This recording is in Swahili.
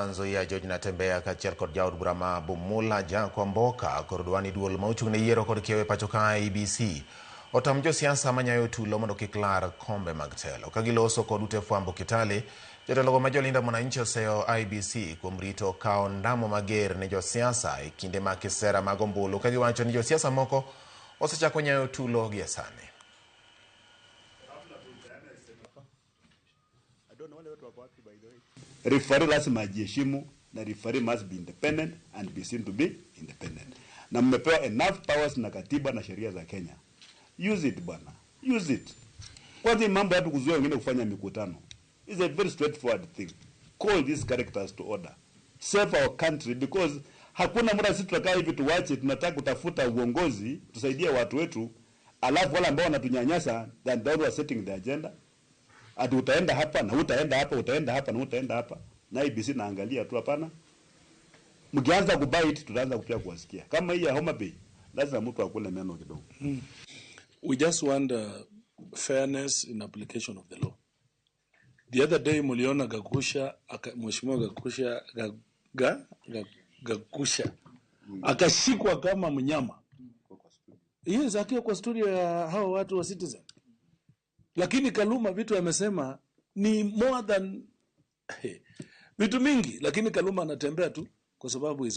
Nzoia George Natembeya kaachiel kod jaod bura ma Bumula Jack Wamboka koro dwa ni duol ma ochung' ne yiero kod kiewo e pacho ka IEBC otam josiasa manyayo tulo mondo kik lar kombe mag telo. Ka giloso kod ute fwambo Kitale, jotelogo ma jolinda mwananchi oseyo IEBC kuom rito kawo ndamo mager ne josiasa e kinde mag kisera mag ombulu ka giwacho ni josiasa moko osechako nyayo tulo gie sani. Referee lazima ajiheshimu na referee must be independent and be seen to be independent. Na mmepewa enough powers na katiba na sheria za Kenya. Use it bwana. Use it. Kwanza hii mambo ya watu kuzuia wengine kufanya mikutano is a very straightforward thing. Call these characters to order. Save our country because hakuna muda sisi tutakaa hivi tuwache, tunataka kutafuta uongozi tusaidie watu wetu, alafu wale ambao wanatunyanyasa then they are setting the agenda ati utaenda hapa na utaenda hapa, utaenda hapa na utaenda hapa, na IEBC naangalia tu, hapana. Mkianza kubite, tutaanza pia kuwasikia. Kama hii ya Homa Bay, lazima mtu akule meno kidogo. We just want fairness in application of the law. The other day muliona Gakusha, Mheshimiwa Gakusha, Gakusha akashikwa kama mnyama. Yes, akiwa kwa studio ya hao watu wa Citizen. Lakini Kaluma vitu amesema ni more than vitu mingi, lakini Kaluma anatembea tu kwa sababu is